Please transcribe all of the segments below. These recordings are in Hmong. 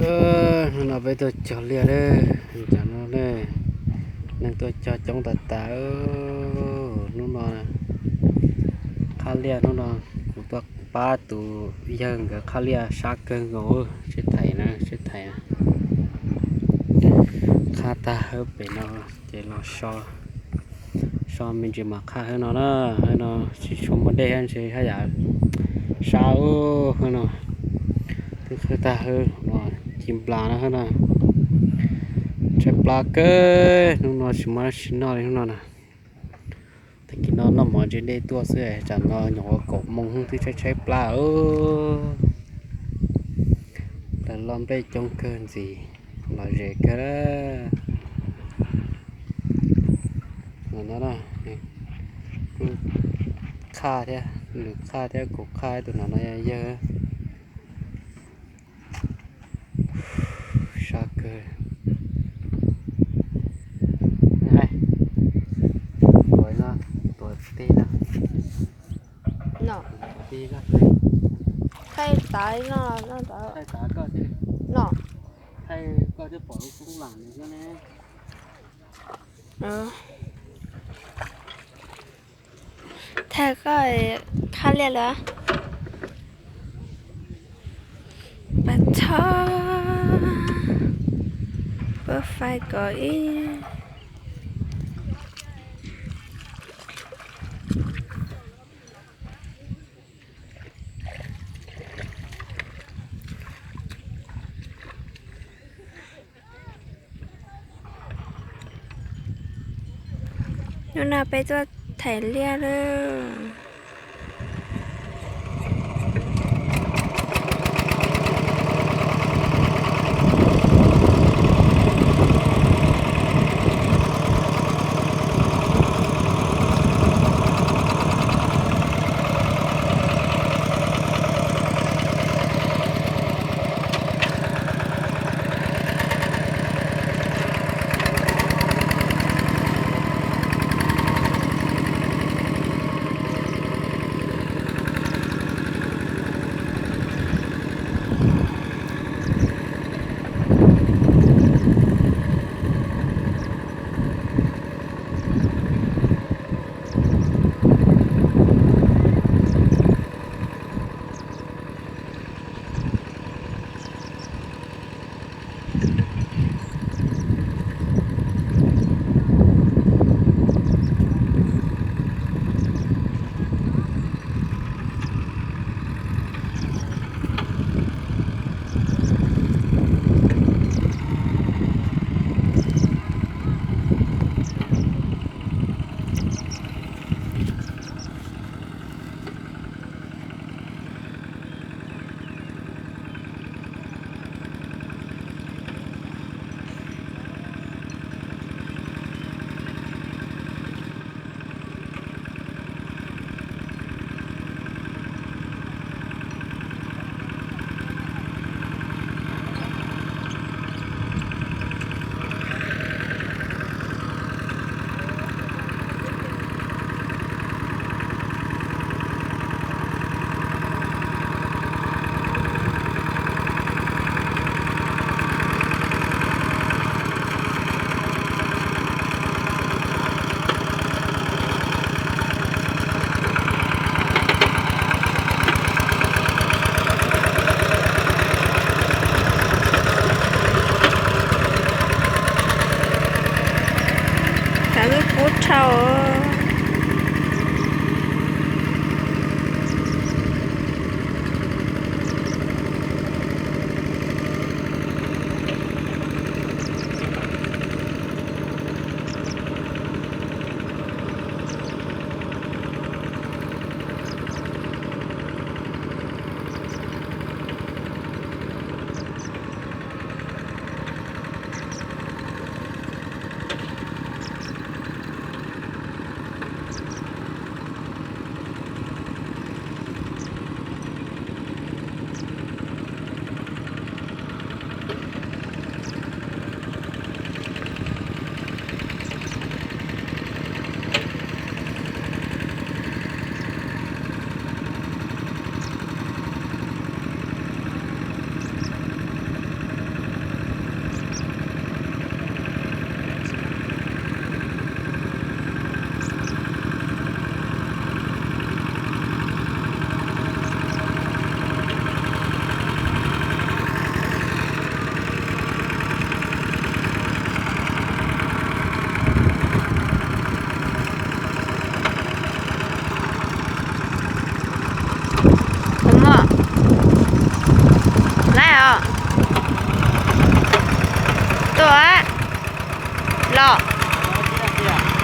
Hnub no peb tuaj cog liaj lawm, cas no ne, neeg tuaj cog coob tas tas. Hnub no qhab liaj, hnub no kuv tuaj pab tus yawg nkawd qhab liaj sab kawg nkaus, sib thaiv na, sib thaiv na. Qhab tag hawb pem no ces los so, so me ntsis mas qhab hawb no na. Hawb no tsis tshua muaj dej thiab ntshe haj yam sab ub. Hawb no twb qhawb tag hawb no, ci nplas no hawb no. Tshaib plab kawg, hnub no tsis muaj dab tsi noj li hnub no na. Tag kis no noj mov ntse dej tuaj xwb, tsam no nyuam qhuav kaum moo twb tshaib tshaib plab. Lawv loj nplej coob kawg ntxiv, lom zem kawg. Qhaj thiab, nws qhaj thiab kuv qhaj, tus no no yog yawg. Sab kawg. Tuav no, tuav tib no. Tib no. Thaij tav no, thaij tav koj thiaj, no, thaij koj thiaj pom lub koob vam nws xwb ne. Thaij koj qhab liaj lawm. Pas txhob, pab fais kom ib. Hnub no peb tuaj thaiv liaj lawm.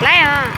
Laib os.